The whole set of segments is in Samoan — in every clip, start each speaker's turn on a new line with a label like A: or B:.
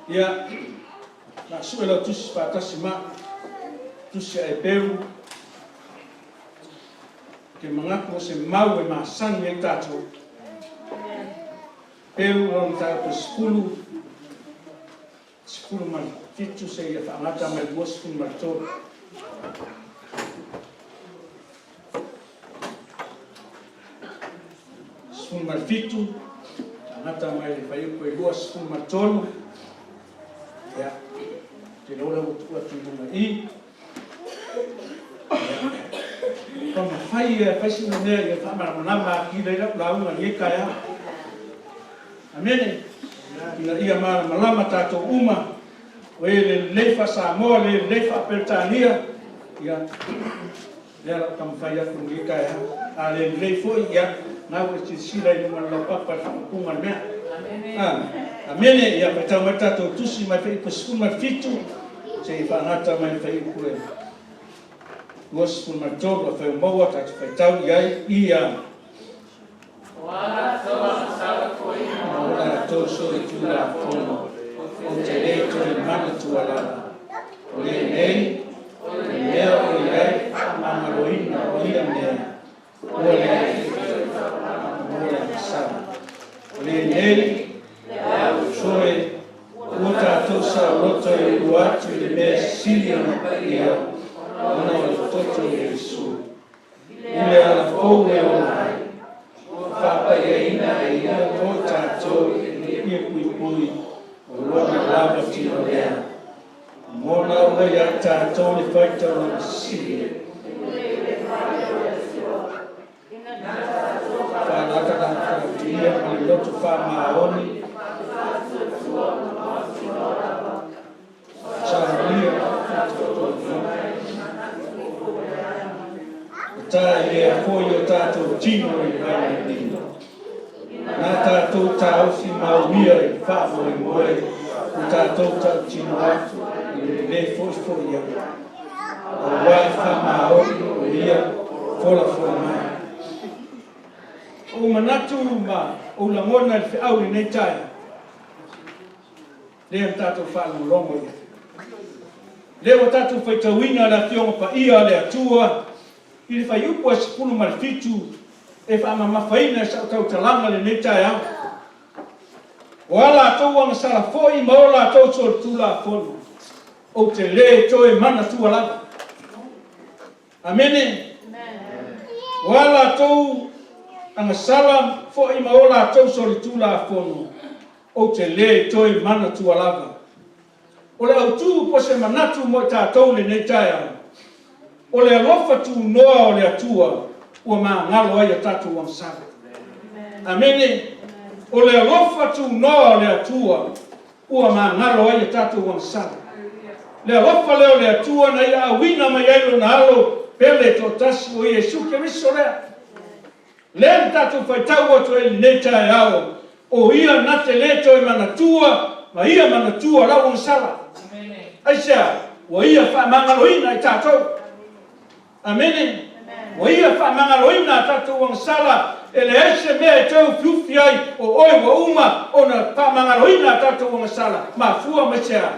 A: Ia, na sue lau tusi faatasi ma tusi a Eperu, ke manatu o se mau e masani ai tatou. Eperu lona mataupu e 10, 17 seia faagata mai 23. 17, faagata mai le fuaiupu e 23. Ia, te iloa la ua tuu atu i luga i i. Ia, taumafai e fai sina mea ia faamalamalama atili ai lau lauga i lenei taeao. Amene. Ina ia malamalama tatou uma, o e lelei faa-Samoa, le lelei faa-Peretania, ia, lea la ou taumafai atu i lenei taeao. A le lelei foi, ia, na ua e silasila i luga o le laupapa i le faaupuga o le mea. Amene. Ia, faitau mai le tatou tusi mai Fuaiupu 17, seia faagata mai le Fuaiupu e 23, afai ua maua tatou faitau i ai, ia.
B: O a latou agasala foi
A: ma o latou solitulafono, ou te lē toe manatua lava. O lenei, o le mea o i ai le faamagaloina o ia mea, ua leai se taualumaga mo le agasala. O lenei, le ausoe, ua tatou saoloto e ulu atu i le mea sili ona paia ona o le toto o Iesu. I le ala fou e ola ai, ua faapaiaina e ia mo tatou i le puipui o lona lava tino lea. Mona ua iā tatou le faitauga sili. Faalatalatatia ma le loto faamaoni. Saunia E taelea foi o tatou tino i le vai Na tatou taofi mauia i le faamoemoe ua tatou tautino atu i le lē foifoiai, auā e faamaoni o ia folafola mai. Ou manatu ma ou lagona i le feau i lenei taeao, Lea na tatou faalogologo i ai. Lea ua tatou faitauina le Afioga Paia a le Atua i le fuaiupu e 17 e faamamafaina e sau tautalaga lenei taeao. O a latou agasala foi ma o latou solitulafono, ou te lē toe manatua lava. Amene. O a latou agasala foi ma o latou solitulafono, ou te lē toe manatua lava. O le autū po se manatu mo i tatou i lenei taeao, o le alofa tunoa o le Atua ua magalo ai a tatou agasala. Amene. O le alofa tunoa o le Atua ua magalo ai a tatou agasala. Le alofa lea o le Atua na ia auina mai ai Lona Alo pele toatasi o Iesu Keriso lea. Lea na tatou faitau atu ai i lenei taeao, o Ia na te lē toe manatua ma Ia manatua lau agasala. Aisea? Ua Ia faamagaloina i tatou. Amene. Ua Ia faamagaloina a tatou agasala, e leai se mea e toe ufiufi ai o oe ua uma ona faamagaloina a tatou agasala. Mafua mai se a?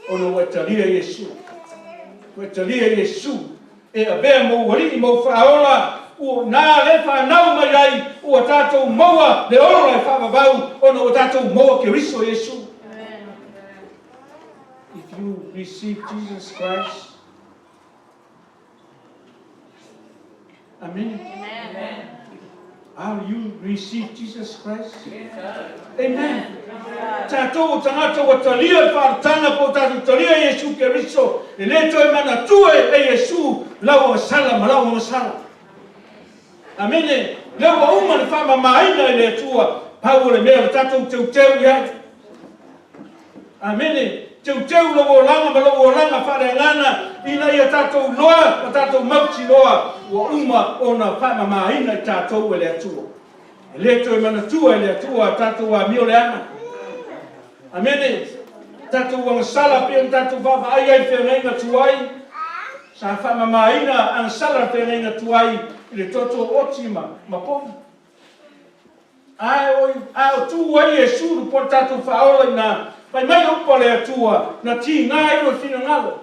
A: Ona ua e talia Iesu. Ua e talia Iesu e avea mou alii mou faaola, ua na le fanau mai ai ua tatou maua le ola e faavavau ona ua tatou maua Keriso Iesu. If you receive Jesus Christ, Amen. Amen. How you receive Jesus Christ? Amen. Tatou o tagata ua talia le faalotana po o tatou talia Iesu Keriso, e lē toe manatua e Iesu lau agasala ma lau agasala. Amene. Lea ua uma le faamamaina e le Atua, pau o le mea o le tatou teuteu i ai. Amene. Teuteu lou olaga ma lou olaga faaleagaga ina ia tatou iloa ma tatou mautinoa ua uma ona faamamaina i tatou e le Atua. E lē toe manatua e le Atua a tatou amio leaga. Amene. Tatou agasala pei ona tatou vaavaai ai i le feagaiga tuai, sa faamamaina agasala le feagaiga tuai i le toto oti ma ma povi. Ae o, a o tu ai Iesu po o le tatou faaola i ina. Fai mai le upu a le Atua, na tiga ai lona finagalo.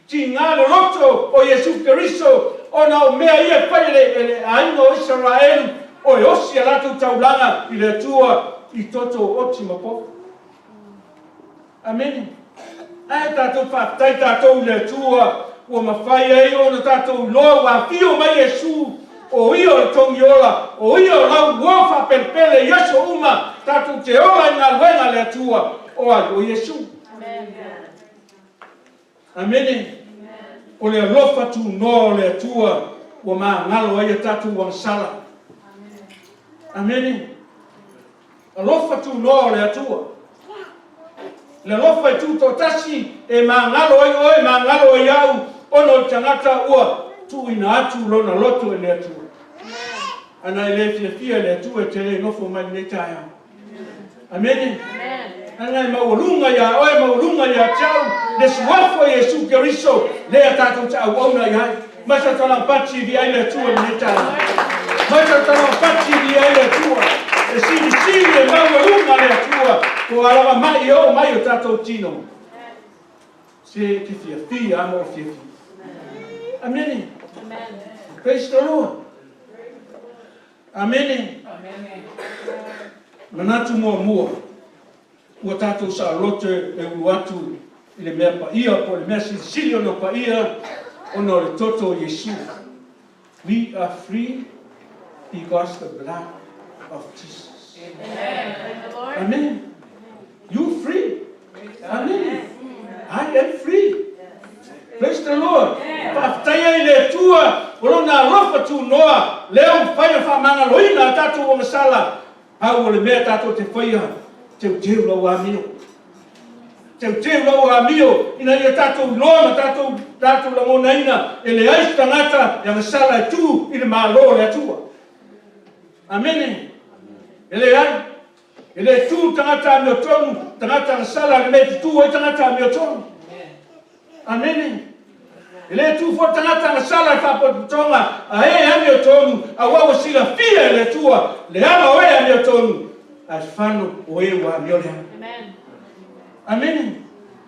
A: Tiga le loto o Iesu Keriso ona o mea ia e fai e le aiga o Isaraelu, o e osi a latou taulaga i le Atua i toto oti ma povi. Amene. Ae tatou faafetai tatou i le Atua ua mafai ai ona tatou iloa ua afio mai Iesu, o Ia o le Togiola, o Ia o lau uo faapelepele i aso uma tatou te ola i galuega a le Atua, o ai? O Iesu. Amene. O le alofa tunoa o le Atua ua magalo ai a tatou agasala. Amene. Alofa tunoa o le Atua. Le alofa e tutoatasi e magalo ai oe, magalo ai au, ona o le tagata ua tuuina atu lona loto i le Atua. Ana e le fiafia i le Atua e te le nofo mai lenei taeao. Amene. Ana e maualuga iā oe, maualuga ia te au, le Suafa o Iesu Keriso, lea tatou te auauna i ai. Mai sa talau pati vi ai le Atua i lenei taeao. Mai sa talau pati vi ai le Atua. E silisili e maualuga le Atua, po o a lava mai e oo mai i o tatou tino. Se e te fiafia lava ma ou fiafia. Amene. Praise the Lord. Amene. Manatu muamua, ua tatou saoloto e ulu atu i le mea paia po o le mea silisili ona paia ona o le toto o Iesu. We are free because the blood of Jesus. Amen. You free. Amene. I am free. Praise the Lord. Faafetai ai i le Atua o Lona alofa tunoa lea ua mafai ona faamagaloina a tatou agasala. Pau o le mea tatou te faia, teuteu lau amio. Teuteu lau amio ina ia tatou iloa ma tatou tatou lagonaina e leai se tagata e agasala e tu i le Malo o le Atua. Amene. E leai. E le tu tagata amiotonu, tagata agasala le mea e tutu ai tagata amiotonu. Amene. E le tu foi tagata agasala i faapotopotoga a e amiotonu, aua ua silafia e le Atua le ala o e amiotonu, ae fano o e ua amio le ala. Amene.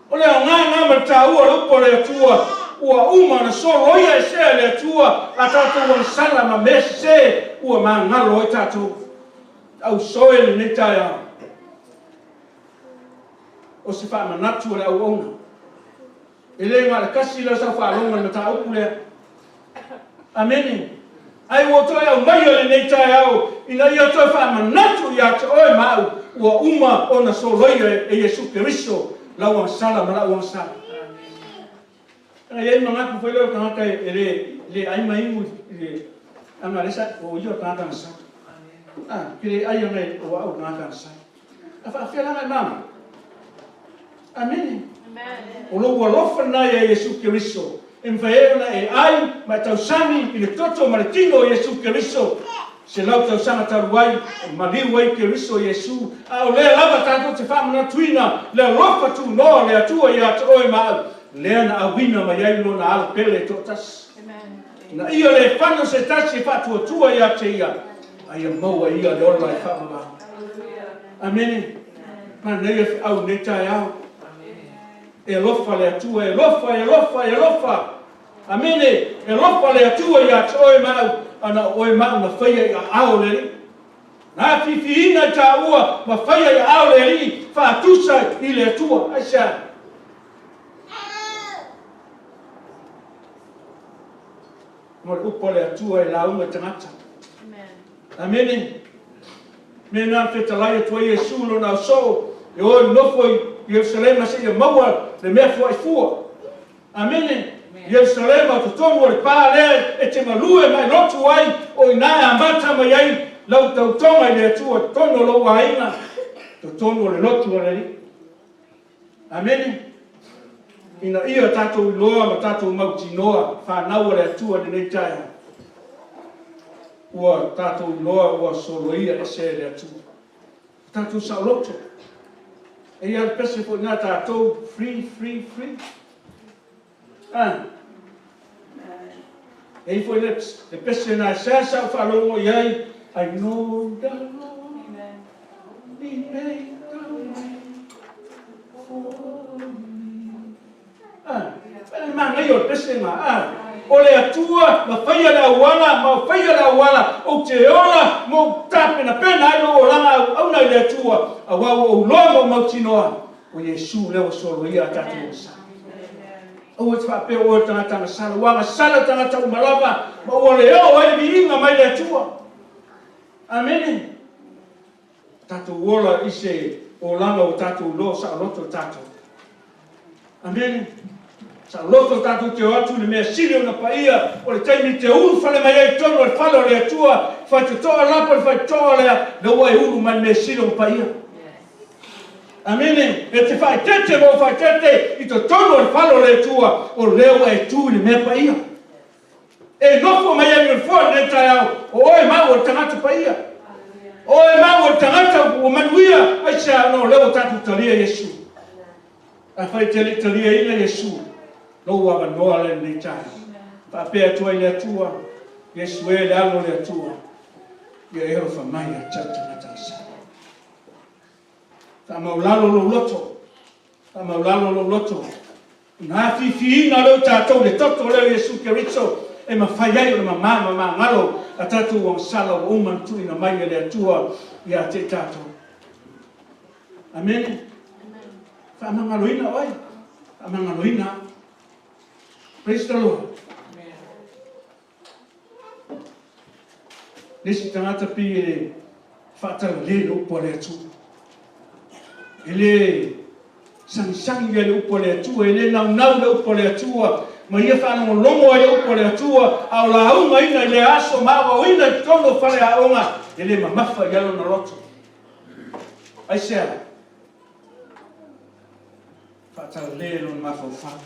A: O le aoga lena ma le taua o le upu a le Atua, ua uma ona soloia esea e le Atua a tatou agasala ma mea sese ua magalo ai tatou. Ausoe lenei taeao. O se faamanatu a le auauna. E le na o le tasi lea o sau faalogo i le mataupu lea. Amene. Ae ua toe aumaia lenei taeao ina ia toe faamanatu ia te oe ma au ua uma ona soloia e Iesu Keriso lau agasala ma la'u agasala. Ana i ai manatu foi lea o le tagata e le le ai ma inu i le ana le sa o ia o le tagata agasala. A, ke le ai ana o au o le tagata agasala. A faafefea la ona e mama? Amene. O lou alofa lena ia Iesu Keriso, e mafai ai ona e ai ma e tausami i le toto ma le tino o Iesu Keriso 100 tausaga talu ai, maliu ai Keriso Iesu, a o lea lava tatou te faamanatuina le alofa tunoa o le Atua ia te oe ma au, lea na auina mai ai Lona Alo pele e toatasi. Ina ia le fano se tasi e faatuatua ia te ia, a ia maua e ia le ola e faavavau. Amene. Manaia feau i lenei taeao. E alofa le Atua, e alofa, e alofa, e alofa. Amene! E alofa le Atua ia te oe ma au, ana o oe ma au na faia i aao o le Alii. Na afiafiina i tāua ma faia i aao o le Alii, faatusa i le Atua. Aisea? Mo le upu a le Atua e lauga i tagata. Amene. Mea na fetalai atu ai Iesu lona ausoo, e o e nofo i Ierusalema seia maua le mea fuaifua. Amene. Ierusalema o totonu o le pa lea e te galue ma e lotu ai, o i ina e amata mai ai lau tautoga i le Atua i totonu o lou aiga, totonu o le lotu a le Alii. Amene. Ina ia tatou iloa ma tatou mautinoa, fanau a le Atua i lenei taeao, ua tatou iloa ua soloia ese e le Atua. Tatou saoloto. E i ai le pese foi na tatou, free, free, free. Ah. E i foi le, le pese na e seasea ou faalogo i ai, I know the Lord, He made the way. faia o le pesega, a. O le Atua na faia le auala ma faia le auala ou te ola ma ou tapenapena ai lou olaga auauna i le Atua, auā ua ou iloa ma ou mautinoa, o Iesu lea ua soloia a tatou agasala. Aua e te faapea o oe o le tagata agasala, ua agasala tagata uma lava ma ua le oo ai le viiga mai le Atua. Amene. Tatou ola i se olaga ua tatou iloa saoloto tatou. Amene. Saoloto tatou te o atu i le mea sili ona paia, o le taimi te ulufale mai ai i totonu o le fale o le Atua, faitotoa lapa le faitotoa lea, lea ua e ulu mai i le mea sili ona paia. Amene. E te faaeteete ma ou faaeteete i totonu o le fale o le Atua, o lea ua e tu i le mea paia. E nofo mai ai i le nofoa i lenei taeao, o oe ma au o le tagata paia. O oe ma au o le tagata ua manuia, aisea? Ona o lea ua tatou talia Iesu. Afai e te le i taliaina Iesu, lou avanoa lea i lenei taeao. Faapea atu ai le Atua, Iesu e le Alo o le Atua, ia e alofa mai ia te au tagata agasala. Faamaulalo lou loto, faamaulalo lou loto. Na afifiina lea o tatou i le toto lea o Iesu Keriso e mafai ai ona mama ma magalo a tatou agasala ua uma ona tuuina mai e le Atua ia te i tatou. Amene. Faamagaloina oe, faamagaloina au. Praise the Lord. Le isi tagata pei e faatalale le upu a le Atua. E le sagisagi ia le upu a le Atua, e le naunau le upu a le Atua, ma ia faalogologo ai le upu a le Atua, a o laugaina i lea aso ma aoaoina i totonu o faleaoga, e le mamafa i ai lona loto. Aisea? Faatalale lona mafaufau.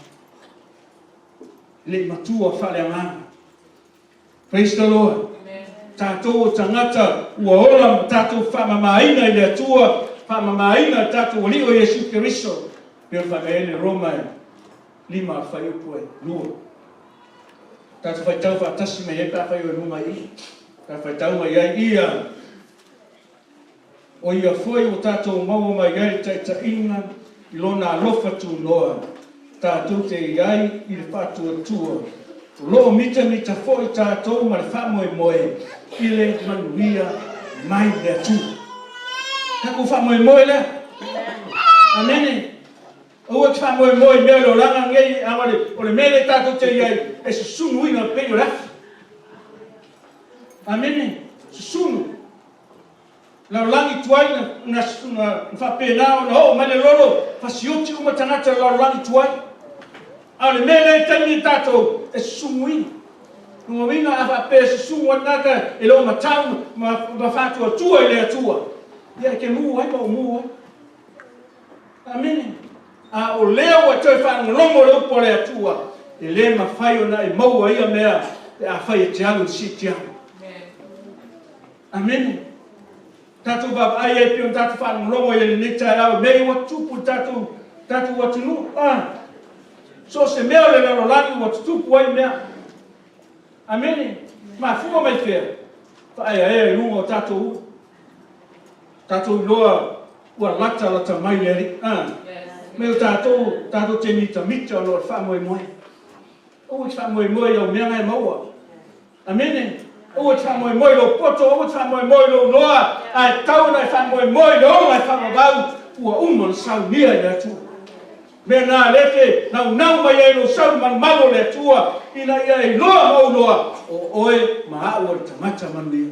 A: Le i matua faaleagaga. Praise the Lord. Tatou o tagata ua ola ma tatou faamamaina i le Atua, faamamaina i tatou Alii o Iesu Keriso. Pei ona fai mai ai le Roma e 5 fuaiupu e 2. Tatou faitau faatasi mai ai pe afai o i luga i i. Tatou faitau mai ai ia O ia foi ua tatou maua mai ai le taitaiga i Lona alofa tunoa, tatou te i ai i le faatuatua, o lo o mitamita foi tatou ma le faamoemoe i le manuia mai le Atua. Tatou faamoemoe lea. Amene. Aua e te faamoemoe i mea o le olaga lenei, a o le mea lea tatou te i ai, e susunuina pei o le afi. Amene. Susunu. Lalolagi tuai na faapena ona oo mai le lolo, fasioti uma tagata o le lalolagi tuai. A o le mea lea i taimi tatou e susumuina. Lona uiga a faapea e susumu ai le tagata e le o matau ma faatuatua i le Atua, ia e te mu ai ma ou mu ai. Amene. A o lea ua toe faalogologo le upu a le Atua, e le mafai ona e maua ia mea pe afai e te alu i le siitiaga. Amene. Tatou vaavaai ai pei ona tatou faalogologo ai i lenei taeao i mea ia ua tutupu i le tatou, tatou atunuu. Ah, so o se mea o le lalolagi ua tutupu ai mea. Amene. Mafua mai fea? Faaeaea i luga o tatou uu. Tatou iloa ua lata lata mai le Alii. Ah, me o tatou, tatou te mitamita ona o le faamoemoe. Aua e te faamoemoe i au mea na e maua. Amene. Aua e te faamoemoe i lou poto, aua e te faamoemoe i lou loa, ae tatau ona e faamoemoe i le ola e faavavau ua uma ona saunia e le Atua. Mea na lea te naunau mai ai lou sau i le malumalu o le Atua, ina ia e iloa ma ou iloa, o oe ma au o le tagata manuia.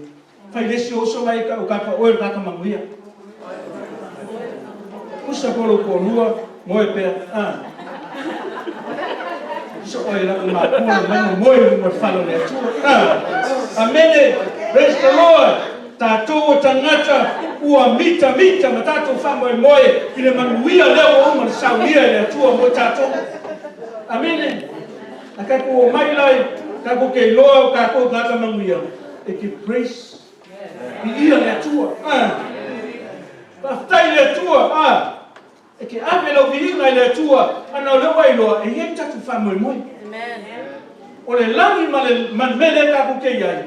A: Fai le isi o uso mai o kaka oe o le tagata manuia. Usa po lou toalua, moe pea. Ah. Usa oe lau makua le mai ma moe i luga o le fale o le Atua. Ah. Amene. Praise the Lord. Tatou o tagata ua mitamita ma tatou faamoemoe i le manuia lea ua uma ona saunia e le Atua mo tatou. Amene. A tatou omai la tatou te iloa o tatou tagata manuia, e te praise Viia le Atua. Ah. Faafetai i le Atua. Ah. E te ave lau viiga i le Atua, ana o lea ua iloa, e i ai le tatou faamoemoe. O le lagi ma le, ma le mea lea tatou te i ai,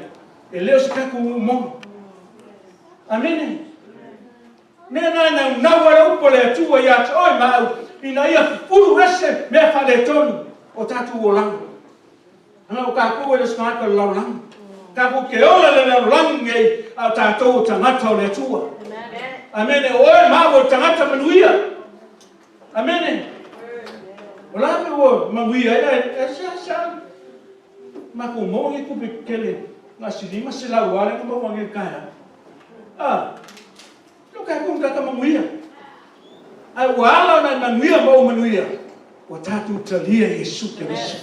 A: e le o se tatou umoga. Amene. Mea na e naunau ai le upu a le Atua ia te oe ma au, ina ia fufulu ese mea faaletonu. O tatou olaga. Ana o tatou e le o se tagata o le lalolagi. Tatou te ola i le lalolagi lenei, a o tatou o tagata o le Atua. Amene. O oe ma au o le tagata manuia. Amene. O le a le mea ua manuia ai ae seasea matou maua ni tupe tetele na o se $500 lava lea na maua nei i le taeao. A, le o tatou ni tagata manuia. Ae ua ala ona e manuia ma ou manuia, ua tatou talia Iesu Keriso.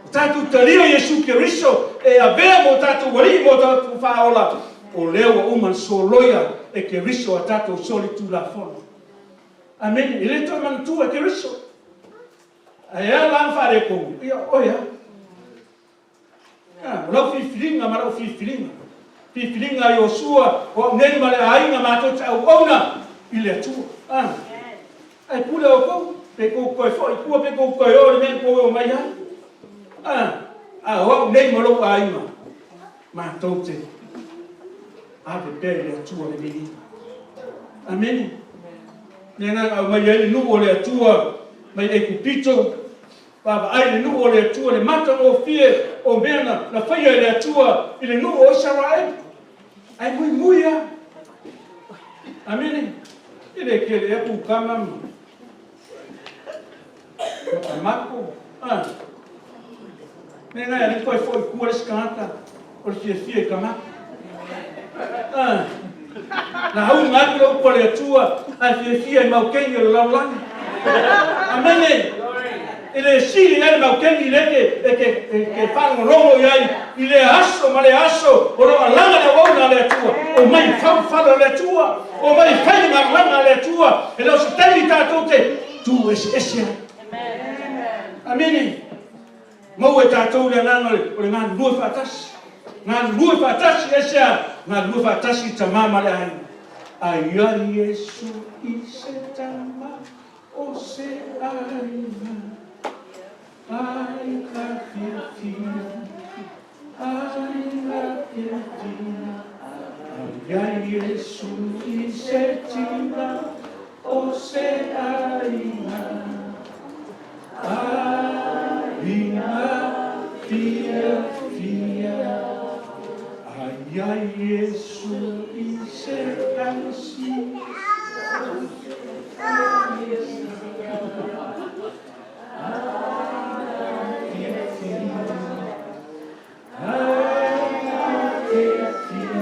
A: Ua tatou talia Iesu Keriso e avea mo tatou Alii mo tatou Faaola, o lea ua uma ona soloia e Keriso a tatou solitulafono. Amene. E le toe manatua e Keriso. Ae a la ona faaletonu? Ia, o oe lava. A, o lau filifiliga ma lau filifiliga. Filifiliga a Iosua, o au nei ma le aiga matou te auauna i le Atua. A, ae pule outou, pe tou toe foi i tua pe tou toe o i le mea na tou o mai ai. A, a o au nei ma lou aiga, matou te ave pea i le Atua le viiga. Amene. Le agaga aumai ai le nuu o le Atua mai Aikupito, vaavaai le nuu o le Atua, le matagofie o mea na, na faia e le Atua i le nuu o Isaraelu. Ae muimui lava. Amene. E le tele ea kukama ma, ma tamako. Ah. Mea na e alii toe foi i tua le isi tagata o le fiafia i tamako. Ah. Lauga atu le upu a le Atua ae fiafia i maukeni o le lalolagi. Amene. E le sili ai le maukeni lea e te, e te faalogologo i ai i lea aso ma lea aso o lo o alaga le auauna a le Atua. Omai fau le fale o le Atua. Omai fai le galuega a le Atua. E le o se taimi tatou te tu eseese ai. Amene. Maua e tatou le agaga o le galulue faatasi. Galulue faatasi, aisea? Galulue faatasi i tama ma le aiga. Aia Iesu i se tama o se aiga, ai ka fiafia, ai ka fiafia. Aia Iesu i se tina o se aiga. Aiga fiafia, aia Iesu i se tasi. Aiga fiafia,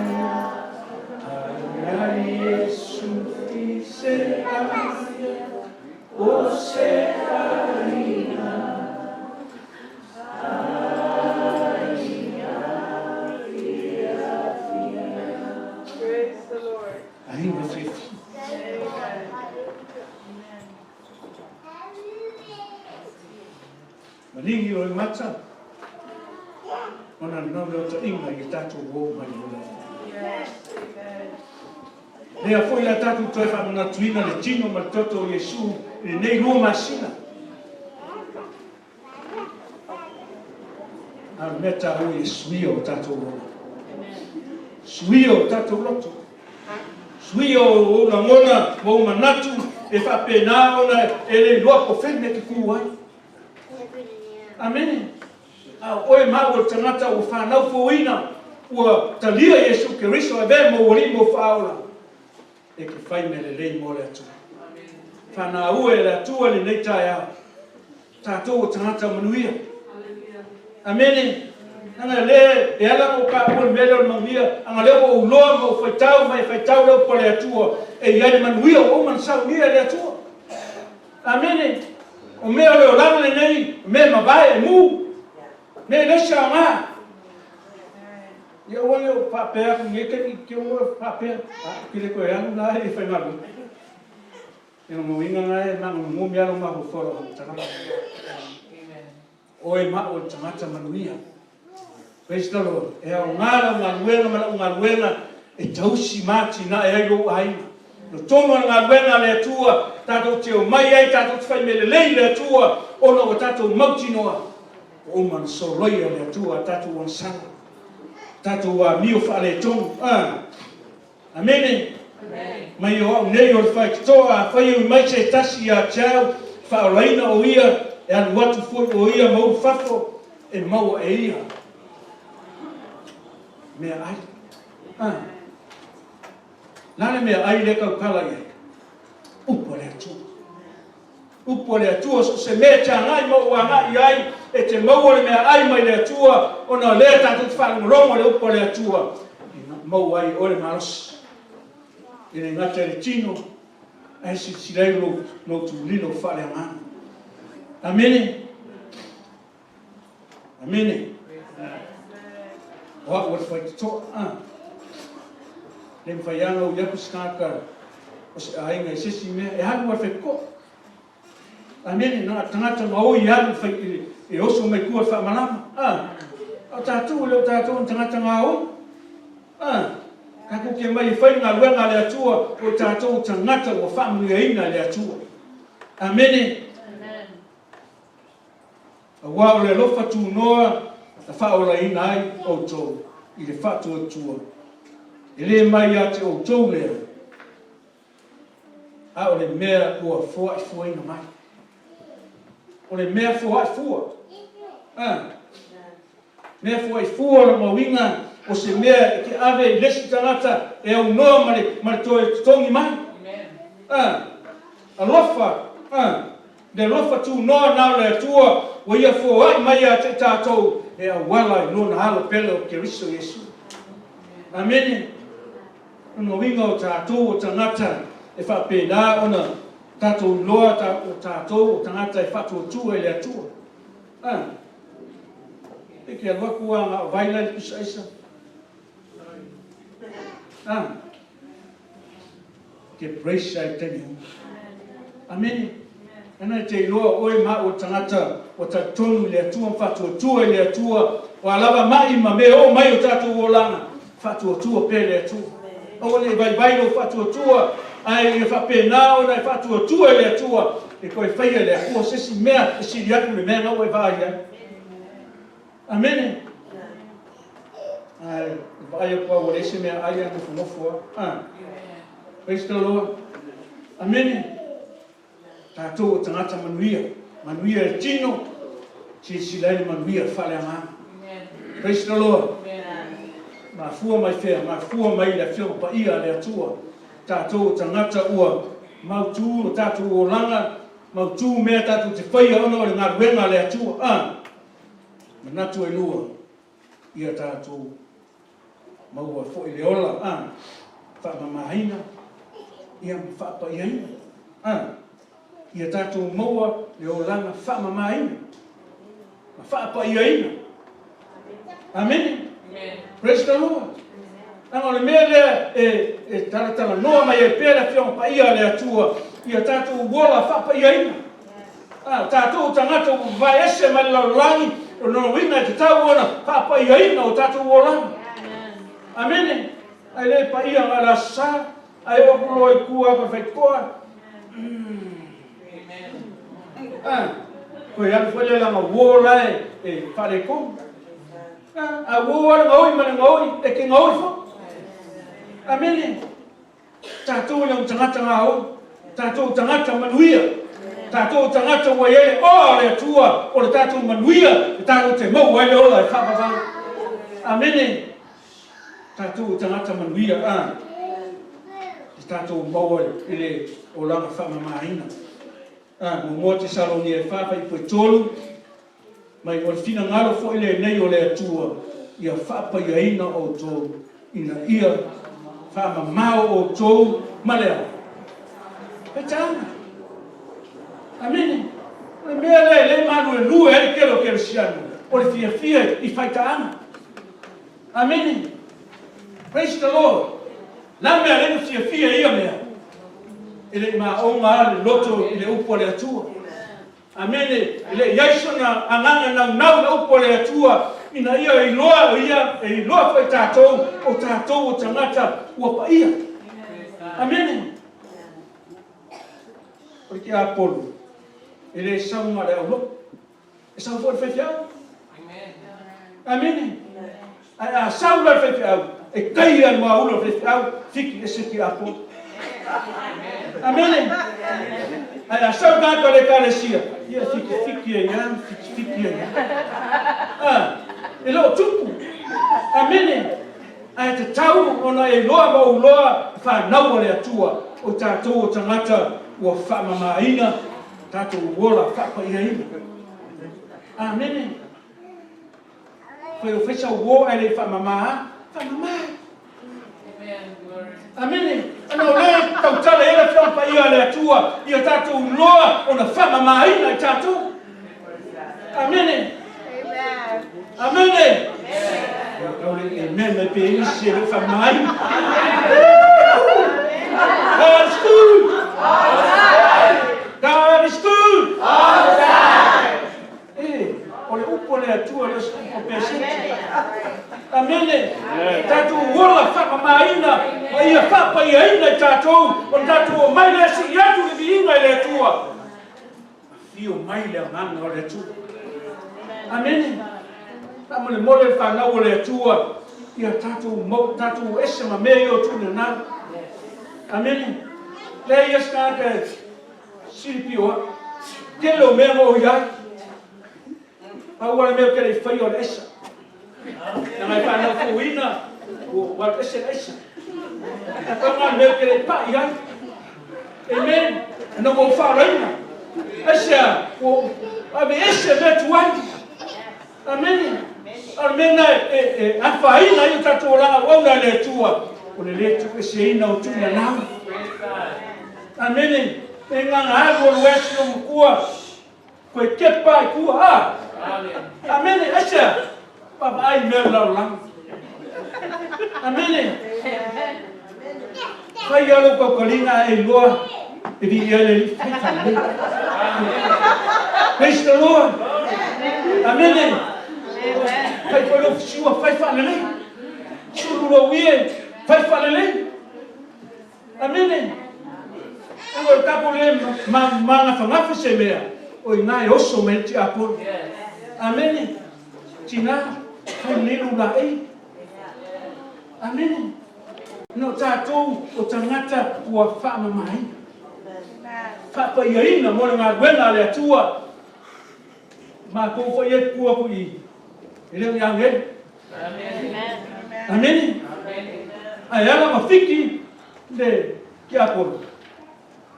A: aia Iesu i se aiga. O se aiga, aiga fiafia.
B: Praise the Lord.
A: Aiga fiafia. Maligi o le mata, ona naunautaiga i tatou o mai ola.
B: Yes, amen.
A: Lea foi la tatou toe faamanatuina le tino ma le toto o Iesu i lenei lua masina. A o le mea taua ia suia o tatou ola. Suia o tatou loto. Suia o ou lagona ma ou manatu e faapena ona e le iloa po o fea le mea e te tu ai. Amene. A o oe ma au o le tagata ua fanau fouina, ua talia Iesu Keriso e avea mou Alii mou Faaola, e te fai mea lelei mo le Atua. Fanaua e le Atua lenei taeao, tatou o tagata manuia. Amene. Leaga le e ala ona ou taua le mea lea o le manuia, leaga lea ua ou iloa ma ou faitau ma e faitau le upu a le Atua, e i ai le manuia ua uma ona saunia e le Atua. Amene. O mea o le olaga lenei, o mea e mavae, e mu, mea e leai se aoga. Ia aua ne i ou faapea atu i lenei taimi, te i ua faapea, a, ou te le toe alu la e faigaluega. E lona uiga lena e magomagomi lava lou mafaufau i lau faamatalaga. Oe ma au o le tagata manuia. Praise the Lord. E aoga lau galuega ma lau galuega e tausi ma atinae ai lou aiga. No tonu o le galuega a le Atua, tatou te omai ai, tatou te fai mea lelei i le Atua, ona ua tatou mautinoa, ua uma ona soloia e le Atua a tatou agasala, tatou amio faaletonu. Ah. Amene. Mai o au nei o le faitotoa, afai e ui mai se tasi ia te au, faaolaina o ia E alu atu foi o ia ma ulu fafo e maua e ia meaai. A. Le a le meaai lea e tautala i ai? Upu a le Atua. Upu a le Atua, so o se mea e te agai ma ou agai i ai, e te maua le meaai mai le Atua, ona o lea tatou te faalogologo i le Upu a le Atua, e maua ai e oe le malosi. E le gata i le tino, ae silasila ai lou, lou tulilo faaleagaga. Amene. Amene. O au o le faitotoa. A. Le mafai lava ona ui atu se tagata o se aiga i se isi mea, e alu lava i le faitotoa. Amene. Na o le tagata gaoi e alu e oso mai tua i le faamalama. A. A o tatou, e le o tatou o ni tagata gaoi. A. Tatou te omai e fai le galuega a le Atua, o tatou o tagata ua faamanuiaina e le Atua. Amene. Aua o le alofa tunoa na faaolaina ai outou i le faatuatua, e le mai ia te outou lea, a o le mea ua foaifuaina mai. O le mea foaifua. A. Mea foaifua o lona uiga o se mea e te ave i le isi tagata e aunoa ma le, ma le toe totogi mai. A. Alofa, a. Le alofa tunoa na o le Atua ua Ia foai mai ia te i tatou e auala i Lona Alo pele o Keriso Iesu. Amene. O lona uiga o tatou o tagata e faapena ona tatou iloa o tatou o tagata e faatuatua i le Atua. A. E te alu atu a na o vai la i le pusa aisa. A. Te brace ai taimi uma. Amene. Ana e te iloa oe ma au o tagata ua talitonu i le Atua ma faatuatua i le Atua, o a lava ma'i ma mea oo mai o tatou olaga, faatuatua pea i le Atua. Aua ne i vaivai lou faatuatua, ae ia faapena ona e faatuatua i le Atua, e toe faia e le Atua se isi mea e sili atu le mea na ua e vaai ai. Amene. Ae vaai atu lava ua leai se mea ai ae nofonofo lava. Ah. Praise the Lord. Amene. Tatou o tagata manuia. Manuia e tino, silasila ai le manuia faaleagaga. Praise the Lord. Mafua mai fea? Mafua mai i le Afioga Paia a le Atua. Tatou o tagata ua mautu lo tatou olaga, mautu mea tatou te faia ona o le galuega a le Atua. Ah. Manatu e lua, ia tatou maua foi le ola, a, faamamaina, ia ma faapaiaina, a, ia tatou maua le olaga faamamaina ma faapaiaina. Amene. Praise the Lord. Leaga o le mea lea e, e talatalanoa mai ai pea le Afioga Paia a le Atua, ia tatou ola faapaiaina. A o tatou o tagata ua vavae ese mai le lalolagi, o lona uiga e tatau ona faapaiaina o tatou olaga. Amene. Ae le paia na o le Aso Sa, ae oo atu loa i tua atu i Faitotoa. A, toe alu foi lea leaga uo la e, e faaletonu. A, a uo lava le gaoi ma le gaoi, e te gaoi foi. Amene. Tatou e le o ni tagata gaoi, tatou o tagata manuia, tatou o tagata ua i ai le oa o le Atua o le tatou manuia e tatou te maua ai le ola e faavavau. Amene. Tatou o tagata manuia, a e tatou maua i le olaga faamamaina. A, muamua Tesalonia e 4 fuaiupu e 3, mai o le finagalo foi lenei o le Atua ia faapaiaina outou ina ia faamamao outou ma le a? Faitaaga. Amene. O le mea lea e le maluelue ai le tele o kerisiano, o le fiafia i faitaaga. Amene. Praise the Lord. Le a mea lea na fiafia i ia mea? E le i maoga lava le loto i le upu a le Atua. Amene. E le i ai sona agaga naunau i le upu a le Atua ina ia iloa o ia, e iloa foi e tatou, o tatou o tagata ua paia. Amene. O le tiapolo, e le sau na o le aulotu. E sau foi le faifeau. Amene. Ae a sau la le faifeau, e taia le muaula o le faifeau, fiki ese tiapolo. Amene. Ae a sau tagata o le Ekalesia, ia e fitifiti ai lava ma fitifiti ai lava. A, e le o tupu. Amene. Ae tatau ona e iloa ma ou iloa fanau a le Atua, o tatou o tagata ua faamamaina tatou ola faapaiaina. Amene. Fai o fai sau uo ae le i faamama a. Faamama. Amene. Ana o lea e tautala i ai le Afioga Paia a le Atua ia tatou iloa ona faamamaina i tatou. Amene. Amene. Tau le amen mai pe isi e le o faamamaina. God is good. God is good. All the time. E, o le upu a le Atua le o se upu a Pesete. Amene. Tatou ola faamamaina ma ia faapaiaina i tatou, ona tatou omai lea sii atu le viiga i le Atua. Afio mai le Agaga o le Atua. Amene. Faamolemole le fanau o le Atua, ia tatou mau, tatou ese ma mea ia o tuuina. Amene. Leai ia se tagata e Silipio au. Tele o mea na ou i ai. Pau lava le mea ou te le i faia o le aisa. Leaga e fanau fouina, ua alu ese le aisa. Ae pau lena o le mea ou te le i pai ai. Amen. Ina ua ou faaolaina. Aisea? Ua ou aveese mea tuai. Amene. A o le mea lena e, e afaina ai o tatou olaga auauna i le Atua, o le lē tuueseina o tuulanau. Amene. E gaga alu alu ai si ou matua, koe kepa i tua, a. Amene. Aisea? Vaavaai i mea o le lalolagi. Amene. Fai lava lou tautaliga ae iloa e viia ai le Alii, fai faalelei. Praise the Lord. Amene. Fai foi lou fisiua, fai faalelei. Sulu lou ie, fai faalelei. Amene. Ego le tatou le magafagafa se mea, o i ina e oso mai le tiakono. Amene. Tina, fai lelei lou laei. Amene. No tatou o tagata ua faamamaina, faapaiaina mo le galuega a le Atua. Matou foi e tutu atu i i, e le o ni agelu. Amene. Ae ala ma fiki le tiapolo,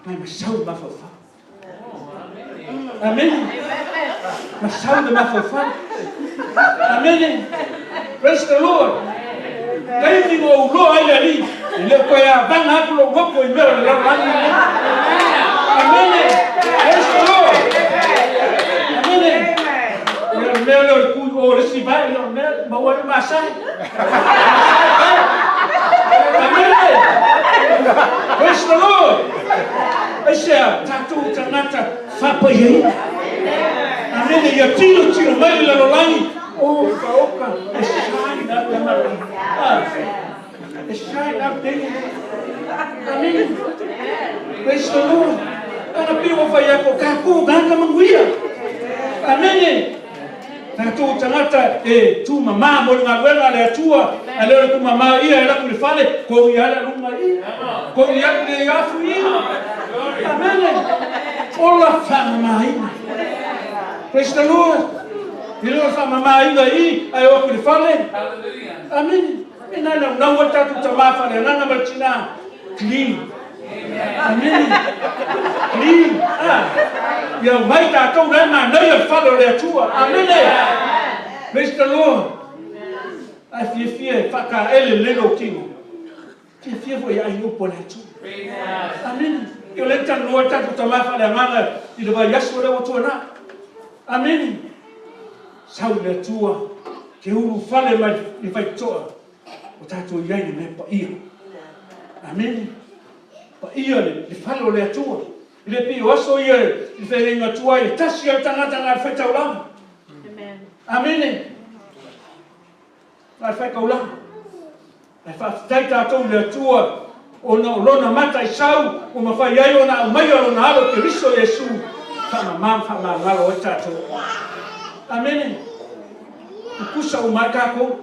A: mai masau le mafaufau. Amene. Masau le mafaufau. Amene. Praise the Lord. Taimi ua ou loa ai le Alii, e le o toe avaga atu lou loto i mea o le lalolagi lenei. Amene. Praise the Lord. Amene. Ia o le mea lea o le tu i o le isi vae, ia o le mea maua ai le masae. Amene. Praise the Lord. Aisea? Tatou tagata faapaiaina. Amene. Ia tilotilo mai le lalolagi, oka, oka, e shine up le mala. Ah, e shine up daily. Amene. Praise the Lord. Ana pei ua fai atu, o tatou tagata manuia. Amene. Tatou tagata e tumama mo le galuega a le Atua, ae le o le tumama ia e alu atu i le fale, kogi lava le aluga i, kogi atu le afu i. Amene. Ola faamamaina. Praise the Lord. E le o le faamamaina i, ae o atu i le fale. Amene. Mena e naunau ai tatou tama faaleagaga ma le tina. Clean. Amene. Clean. Ah. Ia mai tatou la e manaia le fale o le Atua. Amene. Praise the Lord. Ae fiafia e faataele lelei lou tino. Fiafia foi e ai upu a le Atua. Amene. Ia o lea na talanoa ai tatou tama faaleagaga i le vaiaso lea ua tuanai. Amene. Sau le Atua ke ulufale mai le faitotoa o tatou i ai le mea paia. Amene. Paia le, le fale o le Atua. E le pei o aso ia i le feagaiga tuai e tasi lava le tagata na o le faitaulaga. Amene. Na o le faitaulaga. Ae faafetai tatou i le Atua ona o Lona mataisau ua mafai ai ona aumaia Lona Alo Keriso Iesu faamama ma faamagalo ai tatou. Amene. Tutusa uma ai tatou,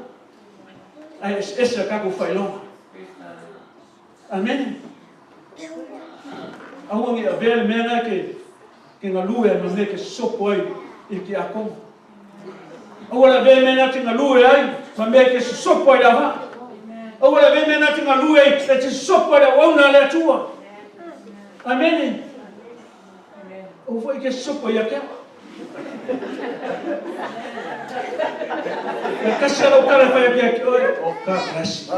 A: ae eseese a tatou faailoga. Amene. Aua ne i avea le mea lena e te galue ai ma le mea e te sosopo ai i le tiakono. Aua le avea le mea lena e te galue ai ma mea e te sosopo ai i le auvaa. Aua le avea le mea lena e te galue ai e te sosopo ai i le auauna a le Atua. Amene. Aua foi e te sosopo ia te au. E tasi a lau tala e fai atu ia te oe, oh, God bless you.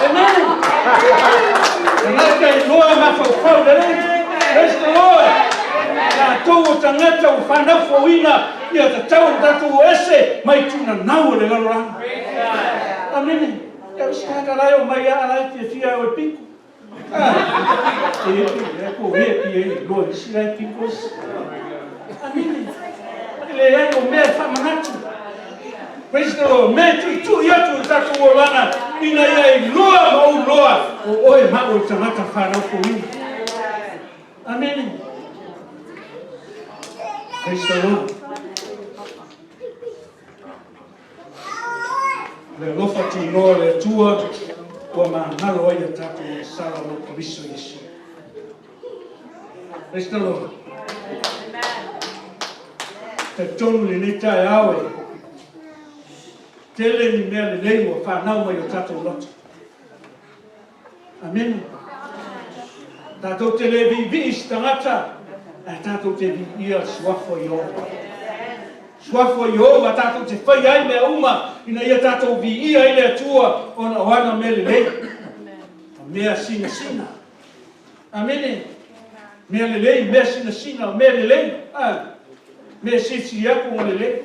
A: Amen. Tagata iloa mafaufau lelei. Praise the Lord. Tatou o tagata ua fanau fouina, ia tatau ona tatou o ese mai tuunanau o le lalolagi. Amene. Ia isi tagata la e omai a la e fiafia e o e piko. Leai o mea e faamanatu. Praise the Lord. Mea e tuitui atu i le tatou olaga ina ia iloa ma ou iloa o oe ma au o le tagata fanau fouina. Amene. Praise the Lord. Le alofa tunoa o le Atua ua magalo ai a tatou agasala o lo Keriso Iesu. Praise the Lord. Talitonu lenei taeao e tele ni mea lelei ua fanau mai o tatou loto. Amene. Tatou te le viivii i se tagata, ae tatou te viia le Suafa o Ieova. Suafa o Ieova tatou te faia ai mea uma ina ia tatou viia ai le Atua ona o ana mea lelei ma mea sinasina. Amene. Mea lelei, mea sinasina, mea lelei. Ah. Mea silisili atu ona lelei.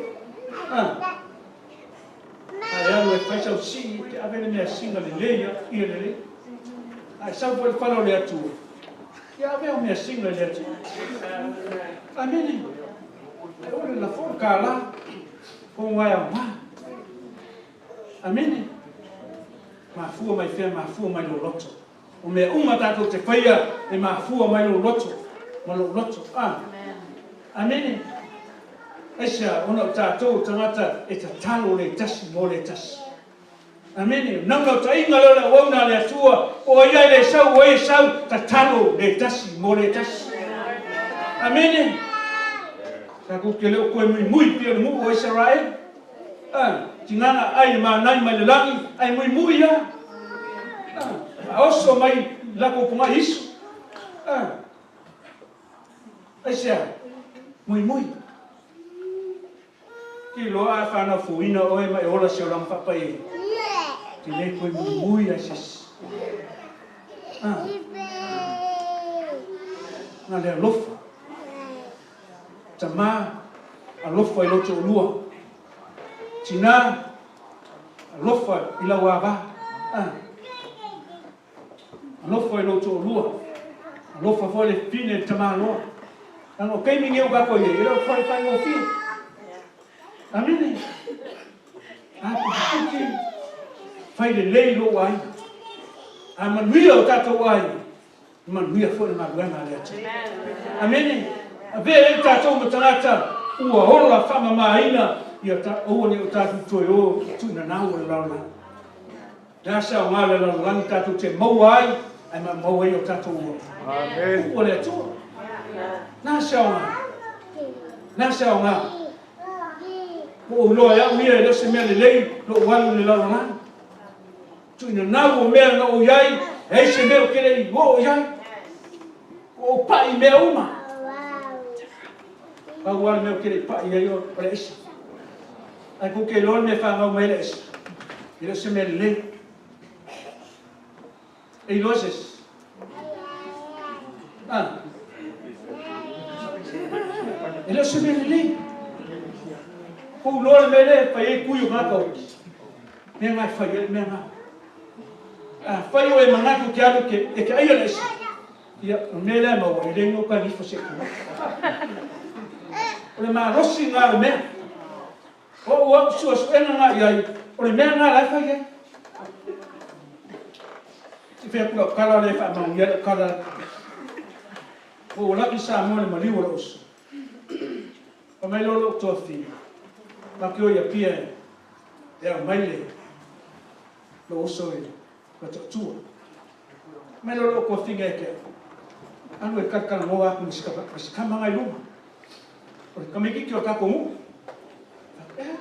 A: Ah. Ae alu e fai sau sii e te ave le measina lelei a ia lelei. Ae sau foi le fale o le Atua, ia ave au measina i le Atua. Amene. Ae aua le lafo le kālā, o e aoga. Amene. Mafua mai fea, mafua mai lou loto. O mea uma tatou te faia e mafua mai lou loto ma lou loto. A. Amene. Aisea, ona o tatou o tagata e tatalo le tasi mo le tasi. Amene. O naunautaiga lea o le auauna a le Atua, o ai ai le sau, o ai e sau, tatalo le tasi mo le tasi. Amene. Tatou te le o toe muimui pei o le nuu o Isaraelu. A, tiga na ai le manai mai le lagi, ae muimui a. A, a oso mai lakou pogai iso. A, aisea? Muimui. Ke iloa a whanau fouina oe ma e ola se olaga faapai ai. Te le koe muimui ai se isi. A, na le alofa. Tama, alofa i lou toalua. Tina, alofa i lau ava. A. Alofa i lou toalua. Alofa foi le fine i le tamaloa. Leaga o taimi nei o tatou i ai, e le o fai faigofie. Amene. A putiputi, fai lelei lou aiga. A manuia o tatou aiga, Manuia foi le galuega a le Atua. Amene. Avea ai tatou ma tagata ua ola faamamaina ia ta, aua ne i o tatou toe o i tuunanau o le lalolagi. Le a se aoga o le lalolagi tatou te maua ai ae maumau ai o tatou ola. Amen. Upu a le Atua. Na se aoga. Na se aoga. Ua ou iloa e au ia e le o se mea lelei lou alu i le lalolagi. Tuuina nau o mea na ou i ai, e ai se mea ou te le i oo i ai. Ua ou paʻi i mea uma. Pau lava le mea ou te le i paʻi i ai o le aisa. Ae kou te iloa le mea e fanau mai ai le aisa, e le o se mea lelei. E iloa se isi? Ah. E le o se mea lelei. Kou iloa le mea lea e fai ai kui o tagata o mea na e fai ai le mea na. Afai o e manatu ke alu ke, e ke aia le aisa, ia, o le mea lea e maua, e le igoa tali ifo se tulaga. O le malosi na o le mea. O au au suesuega na i ai, o le mea na la e fai ai. I fai atu lau tala lea e faamaonia ai lau tala. Ua ou laki Samoa i le maliu o lou uso. Fai mai loa lou toafine, matou te o i Apia e aumai le lou uso i Motootua. Mai lea o lou tofiga ia te au, alu e talatalanoa atu ma si tama na i luma. O le tamaititi o le tatou nuu. Faapea, ea,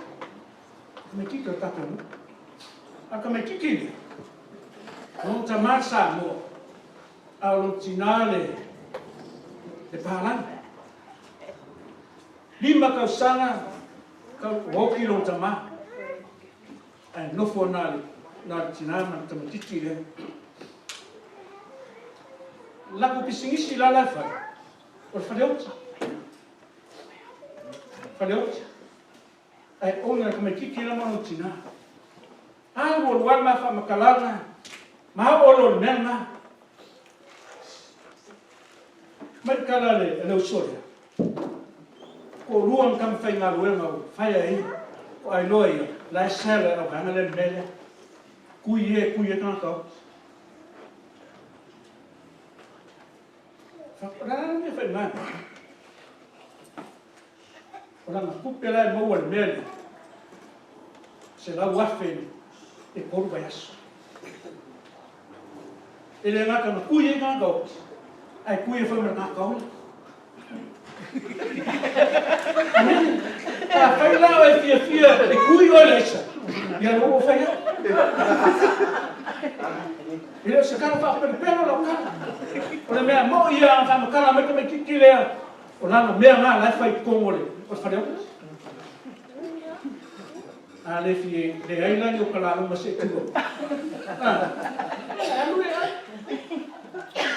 A: tamaititi o le tatou nuu. A o le tamaititi lea, o lona tama le Samoa, a o lona tina le le palagi. Lima tausaga ua oti lona tama, ae nofo na le tina ma le tamaititi lea. Latou pisinisi la la e fai, o le faleoti. Faleoti. Ae owner e le tamaititi la ma lona tina. Alu alu lava le ma faamatalaga ma oo loa i le mea lena. Mai le tala a le uso lea, toalua na tama faigaluega ua fire e ia, faatoa iloa e ia, la e sell e le auvaega lea le mea lea. Kui e, kui e tagata oti. O le a le mea e fai i lena mea? O lana tupe la e maua i le mea lea, $100,000 i le 3 vaiaso. E le gata na tui ai tagata oti, ae tui ai foi ma le tagata ola. Amene. Afai la o e fiafia e tui oe i le aisa, ia lou ua fai atu. E le o se tala faapelopelo lau tala. O le mea moʻi ia a faamatala mai tamaititi lea, o lana mea na la e fai i totonu o le faleota. A le fia leai la ni o ka lauga se i tulou. E alu e ai.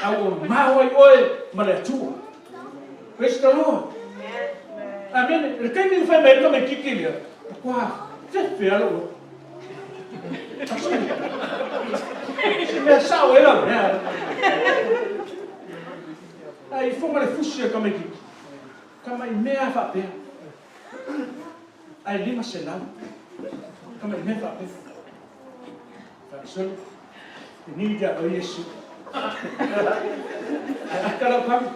A: A ua mao ai oe ma le Atua. Praise the Lord. Amene. I le taimi na fai mai ai le tamaititi lea, matua fefe lava lou loto. Se mea sao ai lau mea. Ae ifoga le fusi a le tamaititi. Tamai mea faapea. Ae 500. Tamai mea faapea. Faalisole. Ni ia o Iesu. Ae aka lau kama.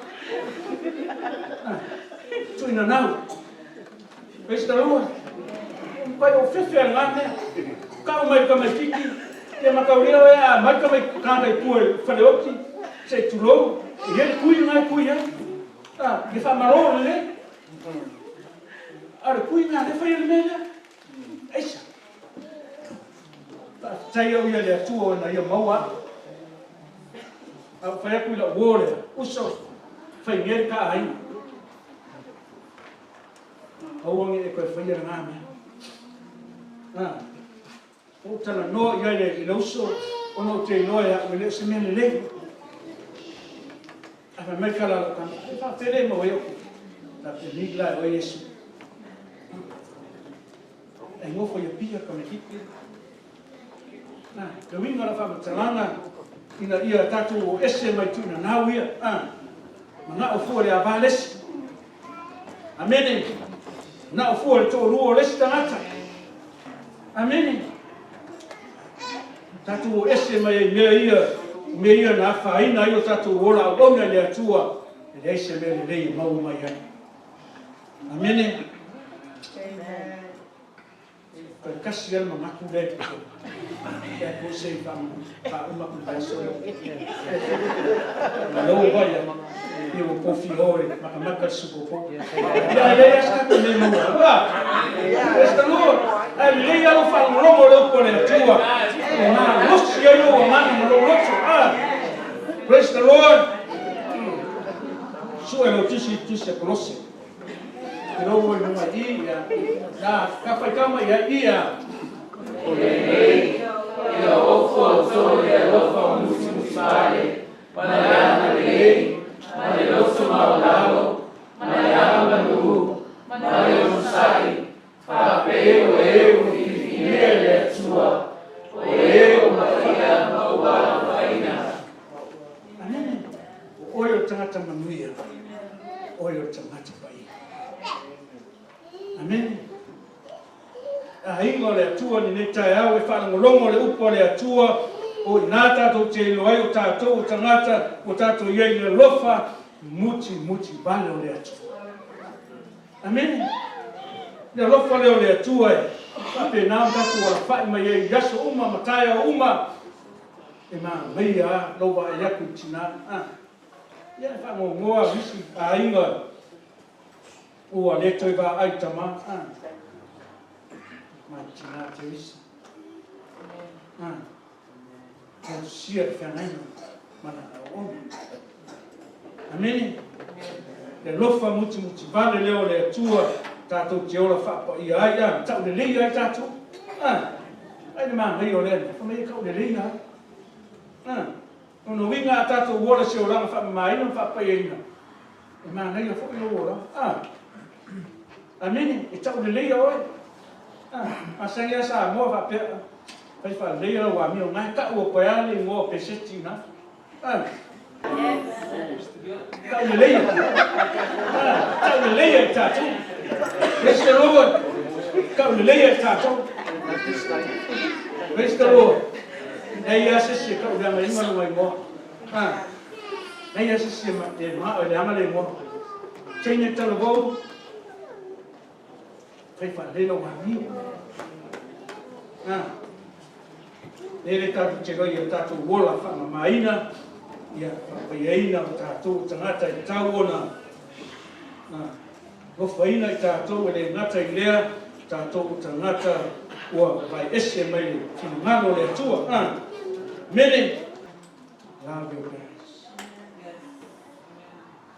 A: Tuina nau. Praise the Lord. Pai o fefe a ngā mea. Kau mai tamaititi. Ia mataulia oe a mai tamaiti kānga i tua i whaleoti. Se i tulou. E ia le kui ngā kui ai. Ia whamaro lelei. A o le kui ngā le whai le mea lea. Aisa. Faafetai au ia le Atua ona ia maua au. A ua fai atu i lau uo lea, uso, fai nei le ta aiga. Aua ne i e toe faia lena mea. A, ua ou talanoa i ai i le uso, ona ou te iloa e au e le o se mea lelei. Ae fai mai le tala a lau tama, e faapefea le maua ai au tupe? Faapea, la e oe Iesu. E nofo i Apia tamaititi. Na, le uiga o lau faamatalaga, ina ia tatou o ese mai tuuinanau ia, a, manao fua le ava le isi. Amene. Manao fua le toalua o le isi tagata. Amene. Tatou o ese mai ai mea ia, o mea ia na afaina ai o tatou ola auauna i le Atua, e leai se mea lelei e maua mai ai. Amene. Toe tasi lava le manatu lea i totonu. Ia po se i faauma atu le vaiaso lea. Malo vai a. Ia ua kofi o e matamata le supopo. Ia e leai lava se tatou mea e maua ai. Ua! Praise the Lord. Ae lelei lava lou faalogologo i le upu a le Atua. E malosi ai lou agaga ma lou loto. Ah! Praise the Lord. Sue lou tusi i tusi a Kolose. Te rongo i runga i ia, nā, ka whai tama ia ia.
B: O lenei, ina ofo outou i le alofa o musumusi vale, ma le agalelei, ma le loto maualalo, ma le agamalu, ma le onosai, faapei o e ua filifilia e le Atua, o e ua paia ma ua alofaina.
A: Amene. O oe o le tagata manuia, o oe o le tagata paia. Amene. Aiga o le Atua lenei taeao e faalogologo le upu a le Atua, o i ina tatou te iloa ai o tatou o tagata ua tatou i ai i le alofa mutimutī vale o le Atua. Amene. Le alofa lea o le Atua e faapena ona tatou alafai mai ai i aso uma ma taeao uma. E manaia lava lou vaai atu i le tina, a. Ia e faanoanoa nisi aiga ua le toe vaai i tama, a. Ma le tina Teresa. A. Tausia le feagaiga ma lana auauna. Amene. Le alofa mutimutivale lea o le Atua tatou te ola faapaia ai, a, tauleleia ai tatou. A, ai le manaia o lea mea, fai mai e tauleleia ai. A, lona uiga a tatou ola i se olaga faamamaina ma faapaiaina, e manaia foi lou olaga. A, amene, e tauleleia oe. A, masani lava Samoa faapea, Fai faaleleia lau amio, na e tau atu ai lava le igoa o Peseti i ina. Tauleleia. Tauleleia i tatou. Praise the Lord. Tauleleia i tatou. Praise the Lord. Leai lava se isi e tauleagaina lona igoa. Leai lava se isi e manao e leaga le igoa. Teine talavou. Fai faalelei lau amio. Lele tatou te iloa i o tatou ola faamamaina, ia faapaiaina o tatou tagata e tatau ona alofaina i tatou, e le gata i lea, tatou o tagata ua vae ese mai le finagalo o le Atua. Amene. Love your parents.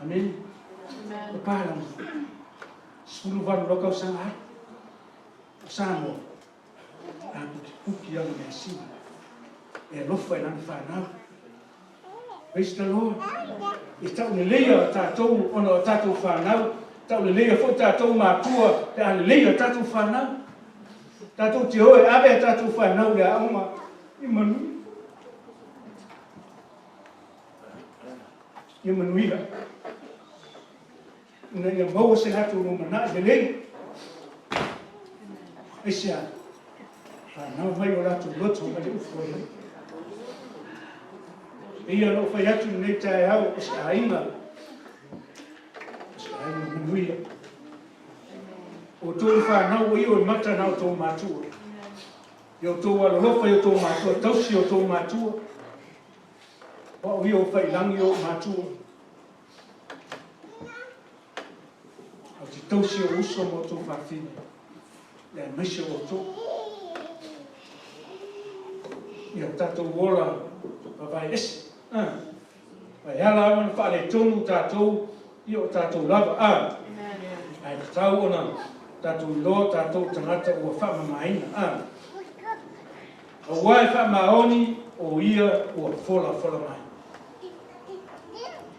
A: Amene. O Palamua. 18 loa tausaga ai o Samoa a pukipuki ana measina e alofa i lana fanau. Praise the Lord. E tauleleia tatou ona o tatou fanau, tauleleia foi tatou matua pe a lelei a tatou fanau. Tatou te o e ave a tatou fanau i le aoga i manuia. Ia manuia. Ina ia maua se latou lumanai lelei. Aisea? Fanau mai o latou loto mai le ufu a le Alii. Pei ona ou fai atu i lenei taeao, o se aiga, o se aiga manuia. O outou fanau o ia o mata na outou matua. Ia outou alolofa i outou matua, tausi outou matua. O au ia o faiilagi o ou matua. Ou te tausi ou uso ma outou fafine, aemaise o outou. Ia tatou ola vavae ese. Vai ala lava ona faaletonu tatou, ia o tatou lava. Ae tatau ona tatou iloa tatou tagata ua faamamaina. Aua e faamaoni o ia ua folafola mai.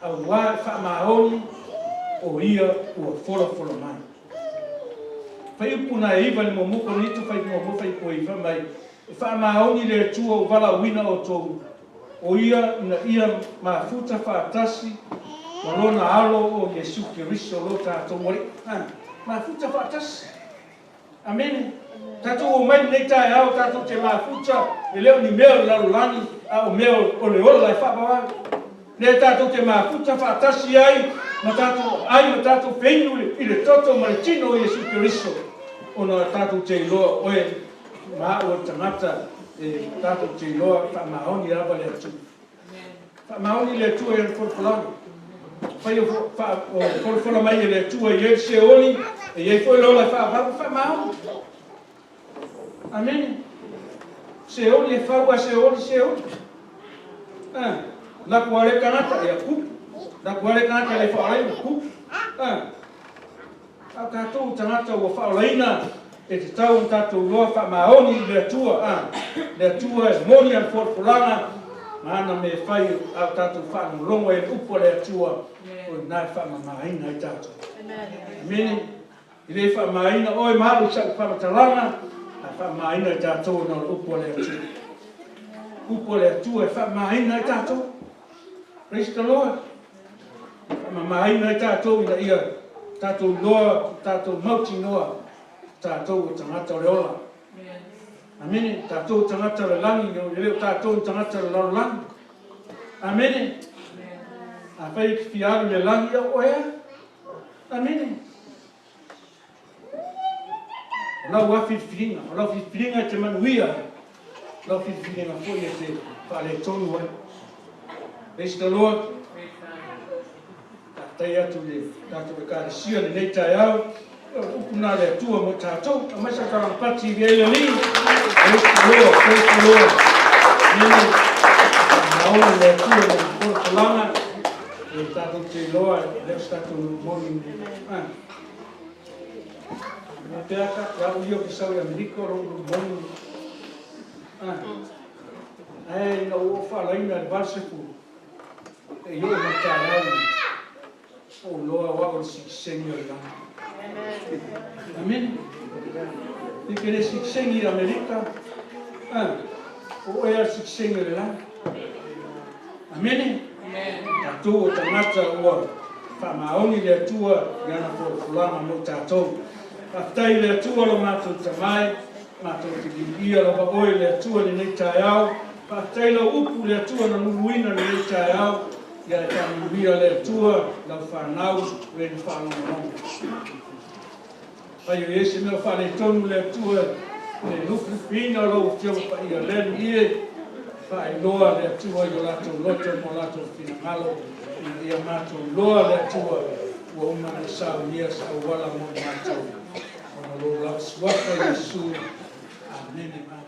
A: Aua e faamaoni o ia ua folafola mai. Faiupu na e iva i le muamua Korinito faiupu muamua faiupu e iva mai, E faamaoni le Atua ua valaauina outou, o ia ina ia mafuta faatasi ma Lona Alo o Iesu Keriso lo tatou Alii. Mafuta faatasi. Amene. Tatou omai lenei taeao tatou te mafuta, e le o ni mea o le lalolagi, a o mea o le ola e faavavau. Lea tatou te mafuta faatasi ai ma tatou ai ma tatou feinu i le toto ma le tino o Iesu Keriso, ona tatou te iloa oe ma au o le tagata e tatou te iloa e faamaoni lava le Atua. Faamaoni le Atua i ana folafolaga. Fai o folafola mai e le Atua i ai le seoli, e i ai foi le ola e faavavau, faamaoni. Amene. Seoli e fau a seoli, seoli. Ah, laku a le tagata, ia kupu. Laku a le tagata le faaolaina, kupu. Ah. A o tatou tagata ua faaolaina, e tatau ona tatou iloa faamaoni i le Atua, a le Atua e moni ana folafolaga ma ana mea e fai, a o tatou faalogologo ai i le upu a le Atua, o i ina e faamamaina ai tatou. Amene. E le faamamaina oe ma au i sau faamatalaga, ae faamamaina i tatou ona o le upu a le Atua. Upu a le Atua e faamamaina ai tatou. Praise the Lord. Faamamaina ai tatou ina ia tatou iloa, tatou mautinoa, tatou o tagata o le ola. Amene. Tatou o tagata o le lagi, e le o tatou ni tagata o le lalolagi. Amene. Afai e te fia alu i le lagi, ia o oe lava. Amene. O lau lava filifiliga, o lau filifiliga e te manuia, o lau filifiliga foi e te. faaletonu ai. Praise the Lord. Faafetai atu i le tatou Ekalesia i lenei taeao. O upu na a le Atua mo tatou. Aumai sa talamapati i le Alii. Praise the Lord, praise the Lord. Nene, maoni le Atua i le folafolaga. E tatou te iloa e le o se tatou nuu moni. Ah. Mea peaka, ia au ia ou te sau i Amerika o lou nuu moni. Ah. Ae ina ua ou faalaina i le 80, e i oo mai taeao nei, ua ou iloa o au o le sitiseni o le lagi. Amene. E te le sitiseni i Amerika, ah, o oe lava le sitiseni o le lagi. Amene. Tatou o tagata ua faamaoni le Atua i ana folafolaga mo tatou. Faafetai i le Atua lo matou Tama e, matou te viiia lava oe le Atua i lenei taeao. Faafetai lau upu le Atua na luluina i lenei taeao. Ia e faamanuia le Atua i lau fanau o e na faalogologo. Afai o i ai se mea o faaletonu le Atua i le lufilufiina o lau Afioga Paia, le Alii e, faailoa le Atua i o latou loto ma o latou finagalo, ina ia matou iloa le Atua ua uma ona e saunia se auala mo i matou, ona o lou lava Suafa Iesu. Amene.